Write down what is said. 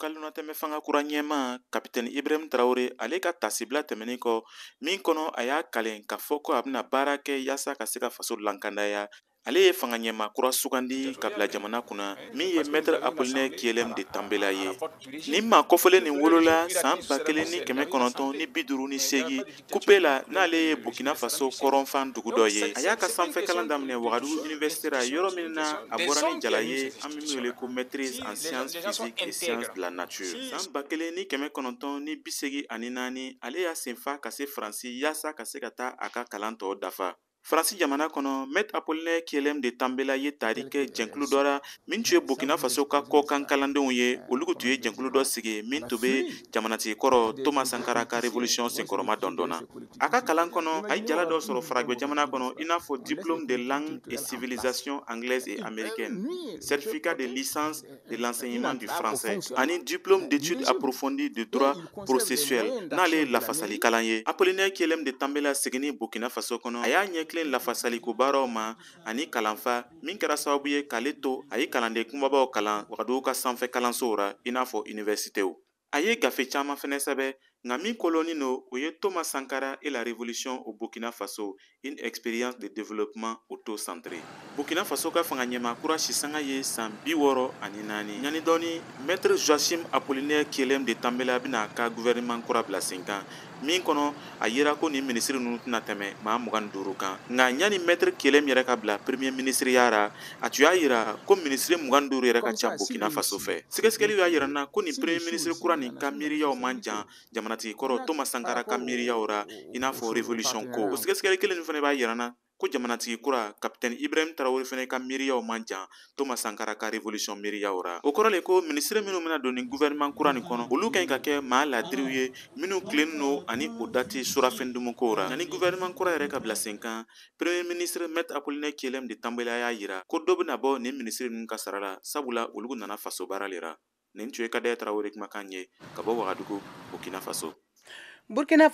ka lunatɛmɛ fanga kura ɲɛma Kapitɛni Ibrahim Traoré, ale ka tasibila tɛmɛnen kɔ, min kɔnɔ a y'a kalen k'a fɔ ko a bɛna baara kɛ yaasa ka se ka faso lankandaya, ale ye fanga ɲɛma kura sugandi ka bila jamana kunna, min ye Maître Apollinaire Kyélem de Tambela ye. Nin maa kɔfɔlen nin wolola san 1958 Kupe la, n'ale ye Burkina Faso kɔrɔnfan dugu dɔ ye. A y'a ka sanfɛ kalan daminɛ Wagadugu Université la, yɔrɔ min na a bɔra ni jala ye, an bɛ min wele ko maîtrise en sciences physiques et sciences de la nature. San 1984, ale y'a senfa ka se Faransi yaasa ka se ka taa a ka kalan tɔ dafa. Faransi jamana kɔnɔ, Maître Apollinaire Kyélem de Tambela ye tari kɛ jɛnkulu dɔ la min tun ye Burkina Faso ka kɔkan kalandenw ye. Olu tun ye jɛnkulu dɔ sigi min tun bɛ jamanatigi kɔrɔ Thomas Sankara ka révolution senkɔrɔma dɔndɔn na. A ka kalan kɔnɔ, a ye jala dɔ sɔrɔ farajɛ jamana kɔnɔ, i n'a fɔ diplôme de langue et civilisation anglaise et américaine, certificat de licence de l'enseignement du français ani diplôme d'études approfondies de droit processuel, n'ale ye lafasali kalan ye. Apollinaire Kyélem de Tambela seginni Burkina Faso kɔnɔ, a y'a ɲɛtilen lafasaliko baaraw ma ani kalanfa, min kɛra sababu ye k'ale to a ye kalanden kunbabaw kalan Wagadugu ka sanfɛ kalansow ra, i n'a fɔ universitéw. A ye gafe caman fɛnɛ sɛbɛ, nka min kolɔni no, o ye Thomas Sankara et la révolution au Burkina Faso, une expérience de développement auto-centré. Burkina Faso ka fanga ɲɛma kura sisanga ye san 64. Ɲani dɔɔni, Maître Joachim Apollinaire Kyélem de Tambela bɛna ka gouvernement kura bila sen kan, min kɔnɔ a yira ko nin minisiri ninnu tɛna tɛmɛ maa 25 kan. Nka ɲani Maître Kyélem yɛrɛ ka bila premier ministre ya ra, a tun y'a yira ko minisiri 25 yɛrɛ ka ca Burkina Faso fɛ. Sɛgɛsɛgɛliw y'a yira n na ko nin premier ministre kura nin ka miiriyaw man jan jamanatigi kɔrɔ Thomas Sankara ka miiriyaw ra, i n'a fɔ révolution ko. O sɛgɛsɛgɛli kelen nin fana b'a yira n na ko jamanatigi kura Kapitɛni Ibrahim Traoré fana ka miiriyaw man jan Thomas Sankara ka révolution miiriyaw ra. O kɔrɔ le ko minisiri minnu bɛna don nin gouvernement kura nin kɔnɔ, olu ka ɲi ka kɛ maa ladiriw ye minnu tilennen don ani o dati surafɛn dumukow ra. Ani gouvernement kura yɛrɛ ka bila sen kan, premier ministre Maître Apollinaire Kyélem de Tambela y'a yira ko dɔ bɛna bɔ nin minisiri ninnu ka sara la, sabula olu nana faso baara le ra. Nin tun ye Kadɛ Traoré kumakan ye ka bɔ Wagadugu, Burkina Faso. Burkina.